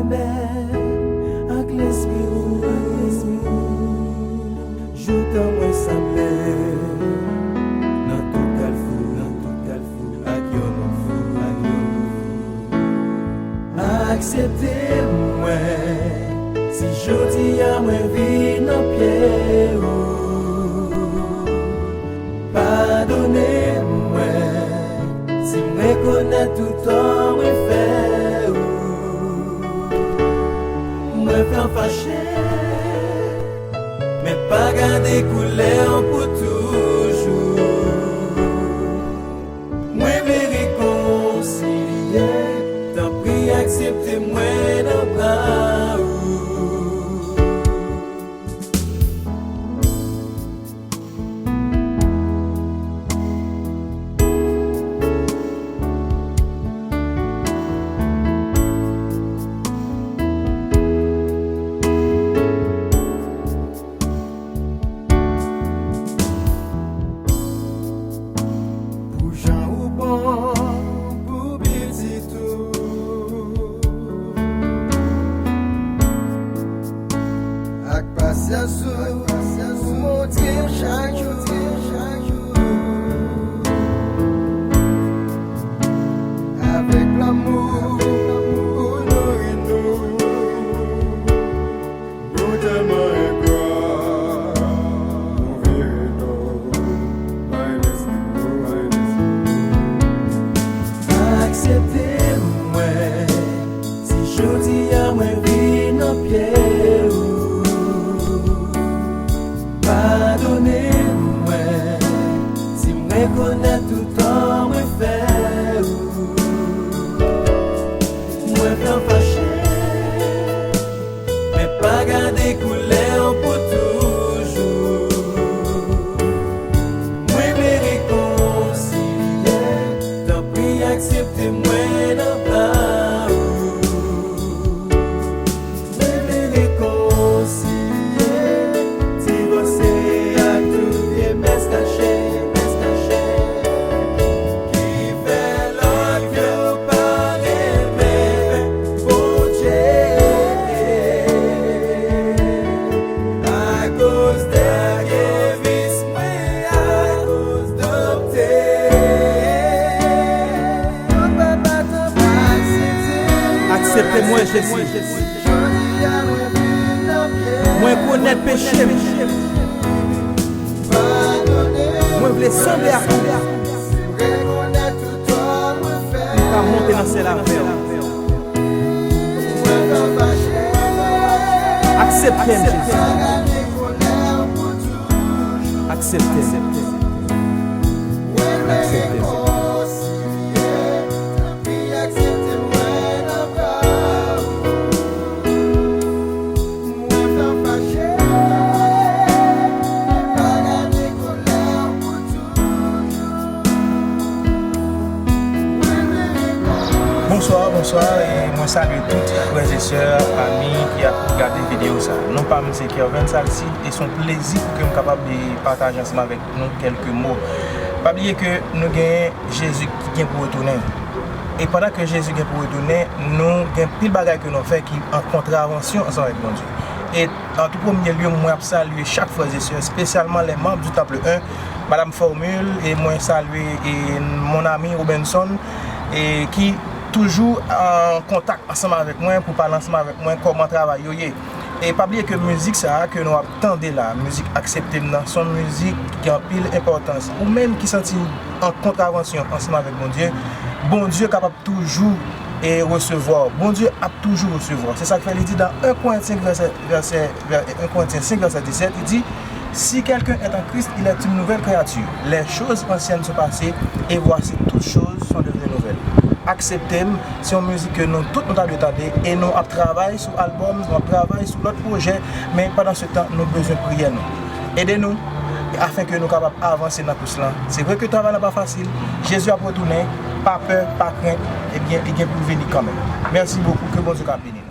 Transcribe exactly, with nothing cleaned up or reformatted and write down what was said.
Ak lespri ou, ak lespri ou, joutan mwen sanble nan tout kalfou, nan tout kalfou, ak yon non fou, ak yon non fou. Aksepte mwen, si jodi a mwen vin nan pye ou. Padone mwen, si m rekonèt tout tò mwen fè ou. Mwen fè w fache, men pa gade koulè w pou toujou. Mwen vle rekonsilye, tanpri aksepte mwen nan bra ou. Pou jan ou bon pou pitit ou, ak pasyans ou, ou montre m chak jou. Avèk lanmou ou nouri nou. Nou tèlman engra, nou vire do bay lespri nou, bay lespri nou. Aksepte mwen, si jodi a mwen vin nan pye ou. Padone mwen, si m rekonèt tout tò mwen fè ou. Mwen fè w fache, men pa gade koulè w pou toujou. Mwen vle rekonsilye, tanpri aksepte mwen nan bra ou. Mwen vle rekonsilye, divòse ak tout vye mès kache, mès kache, ki fè lòt yo pa renmen Bondye. Akoz dènye vis mwen, akoz dopte. Aksepte mwen, Jezi. Mwen rekonèt peche m. Mwen vle sanble ak ou. Pou m ka monte nan syèl avè w. Aksepte m, Jezi. Aksepte m. Aksepte m. Bonswa, bonswa, e mwen salye tout frè e sè, ami ki ap gade videyo sa. Non pa m se Kervens Alcide, e se yon plezi pou ke m kapab, e, pataje ansanm avèk nou kèlke mo. Pa bliye ke nou gen Jezi ki gen pou retounen. E pandan ke Jezi gen pou retounen, nou gen pil bagay ke nou fè ki an kontravansyon ansanm avèk Bondye. E an tou premye lye, mwen ap salye chak frè e sè, espesyalman les membres du Temple un, Madame Formule, e mwen salye, e, mon ami Robinson, e ki toujou an kontak ansanm avèk mwen pou pale ansanm avèk mwen kòman travay yo ye. E pa bliye ke mizik sa a ke nou ap tande la, mizik Aksepte m nan, se yon mizik ki gen anpil enpòtans. Ou menm ki santi w an kontravansyon ansanm avèk Bondye, Bondye kapab toujou, e, resevwa w. Bondye ap toujou resevwa w. Se sa k fè li di nan en Korentyen vèsè, vèsè, vè-, en Korentyen senk vèsè disèt, li di, Si quelqu'un est en Christ, il est une nouvelle créature. Les choses anciennes sont passées, et voici toutes choses sont devenues nouvelles. Aksepte m, se yon mizik ke nou tout nou ta dwe tande, e nou ap travay sou albòm, nou ap travay sou lòt pwojè, men pandan se tan, nou bezwen priyè nou. Ede nou, afenke nou kapab avanse nan kous lan. Se vre ke travay lan pa fasil, Jezi ap retounen, pa pè, pa krent, ebyen, li gen pou l vini kanmenm. Mèsi bokou, ke Bondye ka beni nou.